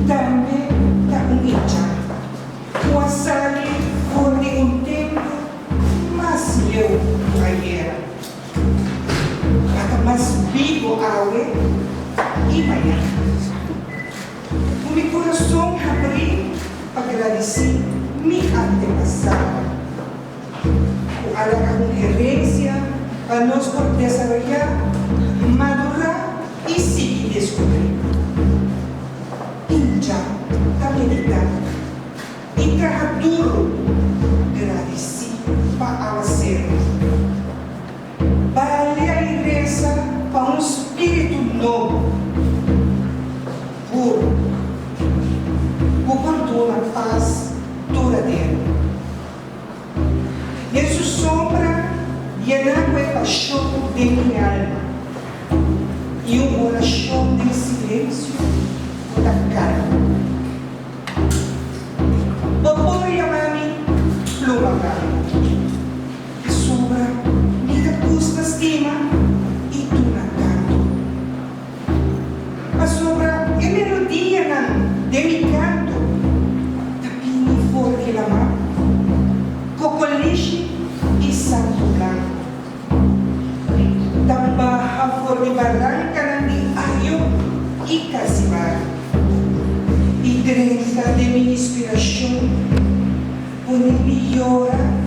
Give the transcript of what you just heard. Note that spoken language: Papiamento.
Tambe ta un icha ku a sali for di un tempu mas leu ku ayera. A ta mas bibo awe i mañan. Ku mi kurason habrí pa gradisí mi antepasado ku a laga un herensia pa nos por desaroyá, madurá i sigui deskubrí. Hincha ta meditá i traha duru, gradisí pa awaseru. Balia i resa pa un spiritu nobo, puru, ku por duna pas duradero. Den su sombra yená ku e pashon den mi alma i un orashon den silensio ku ta kalma. Bo por yama mi pluma blanku. Pasobra mi ta gusta stima i duna kanto. Pasobra e melodianan den mi kanto ta bini for di lamá, kokolishi i santu blanku. Ta baha for di barankanan di Ayo i Casimar i drenta den mi inspirashon, pone mi yora.